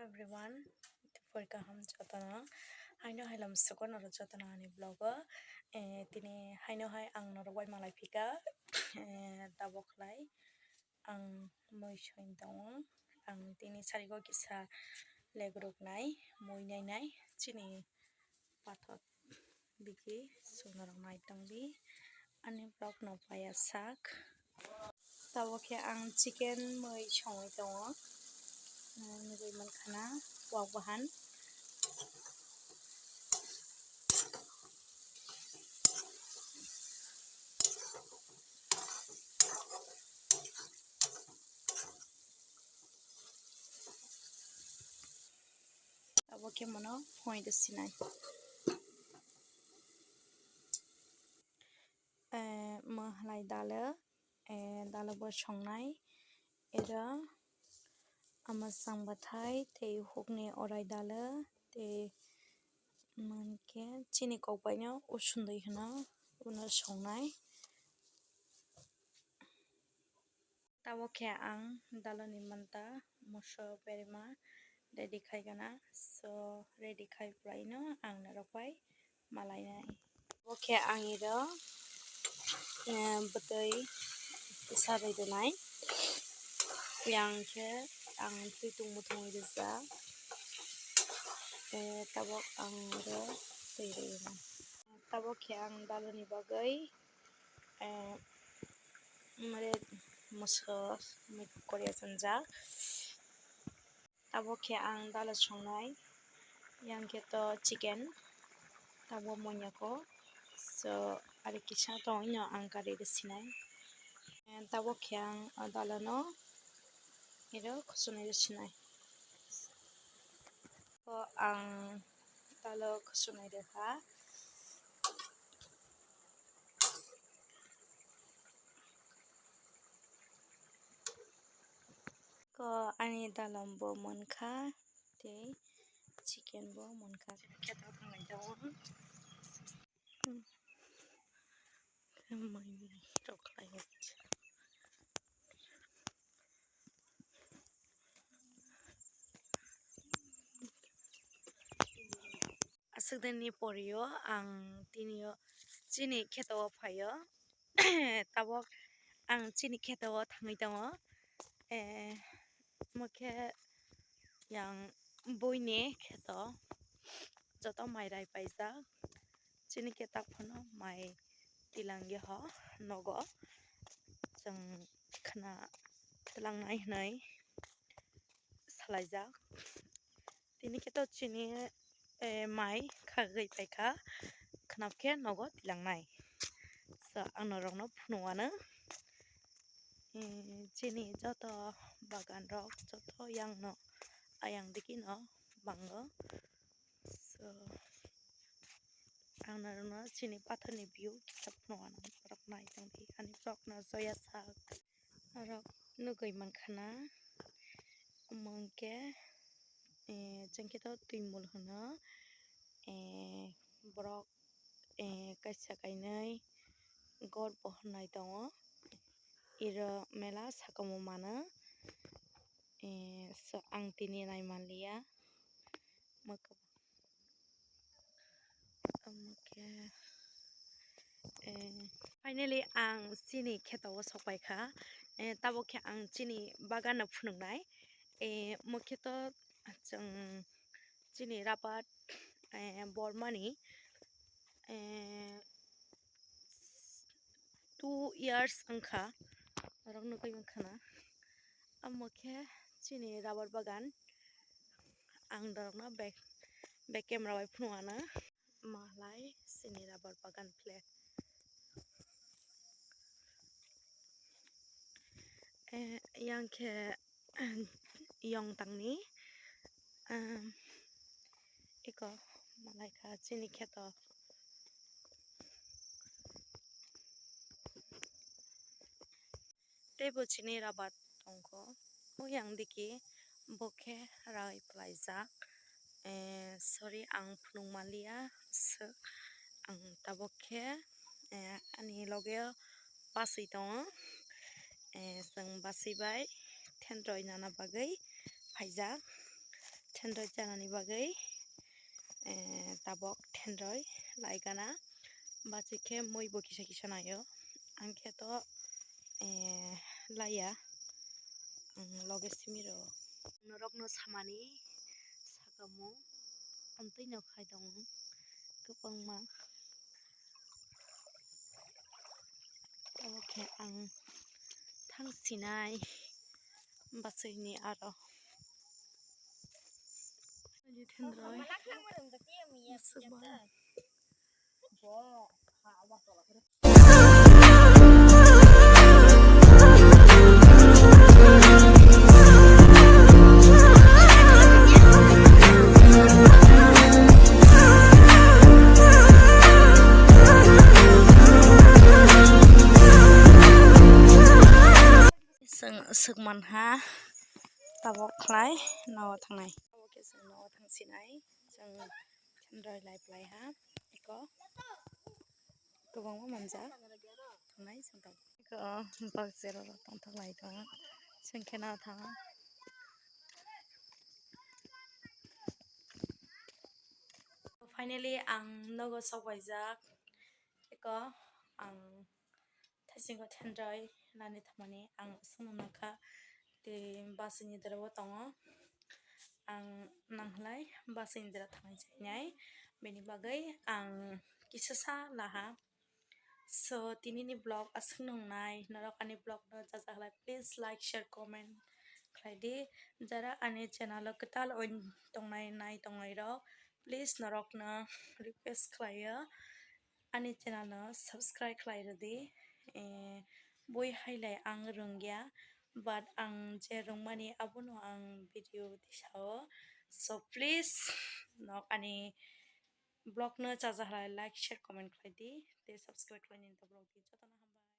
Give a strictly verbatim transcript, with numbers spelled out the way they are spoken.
Everyone, phai kaham jotono. Haino hai lam suko norok jotono ani vlog o. Eh, tini haino hai ang norok bai malai phika. Eh, tabok khlai ang mui soi tongo. Ang tini sarigo kisa leg rok nai, mui nai nai, chini pathor bigi so norok nai tongdi. Ani vlog no paya sak. Tabok khe ang chicken mui songwi tongo. Nugwi mankha na wak bahan. Abo khe mono point sinai. Eh, mwhalai dalo, eh, dalo bo songnai. Ero ama chang bathai tei hukni orai dalo tei mankhe chini kokbai no usundui hwno uno songnai. Tabok khe ang daloni manta moso berma ready khai gana. So ready khai phlai no ang norok bai malai nai. Bo khe ang iro, eh, bwtwi kisa bai rwnai. Yang khe ang twi tungmo thungwi rijak. Eh, tabok ang iro twi rwnai. Tabok khe ang daloni bagwi, eh, mare moso mui koria sanjak. Tabok khe ang dalo songnai, yang khe to chicken, tabok monyako, so ari kisa tongwi no ang kari rw sinai. Tabok khe ang o dalo no iro khosonwi rw sinai. O ang dalo khosonwi rw kha. Ko ani dalom bo mankha tei chicken bo mankha. Aswk din ni pori o ang tini o chini kheto o phai o. Tabok ang chini kheto o thangwi tongo. Eh, omo khe yang buini kheto joto mai rai paijak. Chini khe tak phano mai tilang ya ho nogo. Chwng khna tlangnai hwnwi salaijak. Tini khe to chini, eh, mai khagwi paikha, khwnap khe nogo tilangnai. So, ang norokno phunuknai, eh, chini joto bagan rok, joto yang no, ayang digi no bango. So, ang norokno chini pathorni view kisa phunuknai, norok nai tongdi, ani vlog no joya sak. Norok nugwi mankha na, omo hwnkhe, eh, chwng khe to twimul hwno, eh, borok, eh, kaisa kainwi gor bo hwnwi tongo, iro mela saka omo mano, eh, so ang tini nai manliya. Mwkang. Omo khe, eh, finally ang chini kheto o sokpai kha. Eh, tabok khe ang chini bagan no phunuknai. Eh, omo khe to chwng chini rapat, eh, bormani, eh, two years wngkha, norok nugwi mankha na. Omo khe chini rubber bagan. Ang norokno back, back camera bai phunuknai. Malai chini rubber bagan phle. Eh, yang khe yong tangni, ehm, eko malai kha chini kheto. Tei bo chini rabat tongkho. O yang digi bo khe rai phlaijak. Eh, sorry, ang phunuk manliya, swk ang tabok khe, eh, ani loge o baswi tongo. Eh, chwng baswi bai thentroi nana bagwi phaijak. Thendroi chanani bagwi, eh, tabok thendroi laigana. Bachwi khe mui bo kisa kisa naio. Ang khe to, eh, laiya. Ang loge simi rw. Norokno samani saka mung. Amtwi no khai tongo kwbangma. Obo khe ang thang sinai bachwini aro. Thendroi. Chwng swk manha tabok khlai nogo thangnai. Obo khe chwng nogo thang sinai, chwng thendroi lai phlai ha eko kwbangma manjak thangnai chwng tabok. Eko bak jera rok tongthok lai tongo, chwng khe no thango. Finally ang nogo sok paijak, eko ang thaisingo thendroi nani thangmani ang aswkno nangkha, tei bachwini dora o tongo, ang nangkhlai bachwini dora thangwi chainai, bini bagwi ang kisa sa laha. So, tinini vlog aswk nungnai, norok ani vlog no chajakhlai, please like, share, comment khlai di. Jara ani channel o kwtal oin tongnai, nai tongnai rok, please norokno request khlaio, ani channel no subscribe khlai rwdi. Eh, bui hailai ang rwngya, but ang je rwngmani abono ang video tisao. So, please nok ani vlog no chajakhlai like, share, comment khlai di, tei subscribe khlainani ta vlog di. Jotono hambai.